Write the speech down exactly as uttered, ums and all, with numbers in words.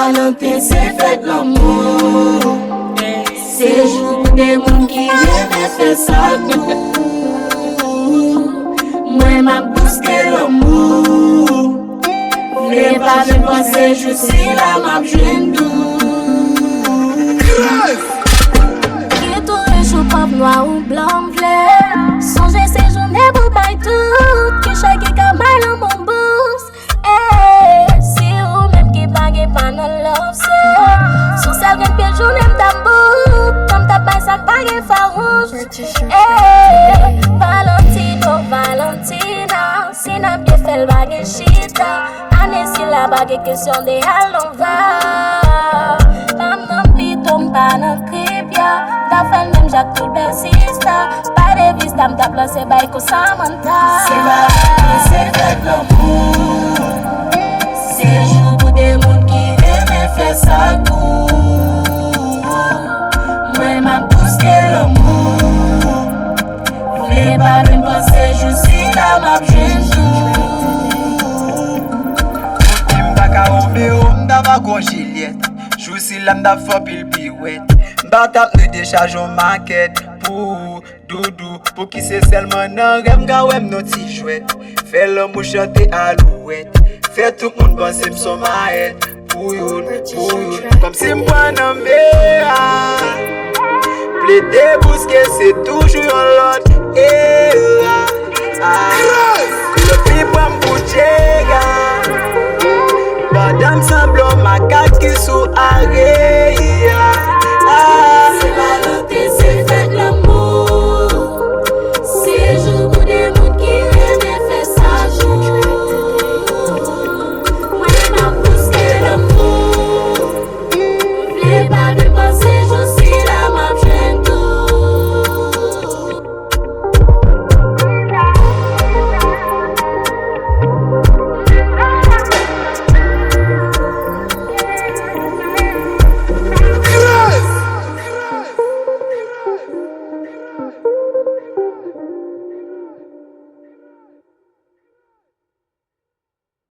Valanten se fèt lanmou. Se jou pou de moun ki renmen fè sa tou. Mwen m ap bouske lanmou. Vle pa vin panse jou sila m ap jwenn dou. Kit ou rich ou pòv, nwa ou blan m vle. Sonje se jounen pou bay tout. Ki chè ki ka bay lanmou bous. Eh, si ou menm ki pa gen pa nan love se. Sou sèl grenn pye jounen m t ap bout. Tan m t ap bay sa k pa gen fawouch. Eh, Valentino, Valentina. Si n ap gen fè l pa gen chita. Ane sila pa gen kesyon de al anva. Pa m nan pito m pa nan kripya. M ta fè l menm jan ak tout bèl sista. Pa de vista m t ap lanse bay kou Samantha. Se pa vre, se fèt lanmou. Se jou pou de moun ki renmen fè sa tou. Mwen m ap bouske lanmou. Vle pa vin panse jou sila m ap jwenn dou. Kote m pa ka Romeo, m ta pa gon Jilyèt. Jou sila m t ap fè anpil piwèt. M pa t ap nou dechaj yon makèt pou ou, doudou. Pouki se sèlman nan rèv m ka wè m nan ti jwèt. Fè lanmou chante alouwèt. Fè tout moun panse m son mayèt. Pou youn, pou youn. Kòmsi m pran nan mè a. Plede bouske se toujou yon lòt. E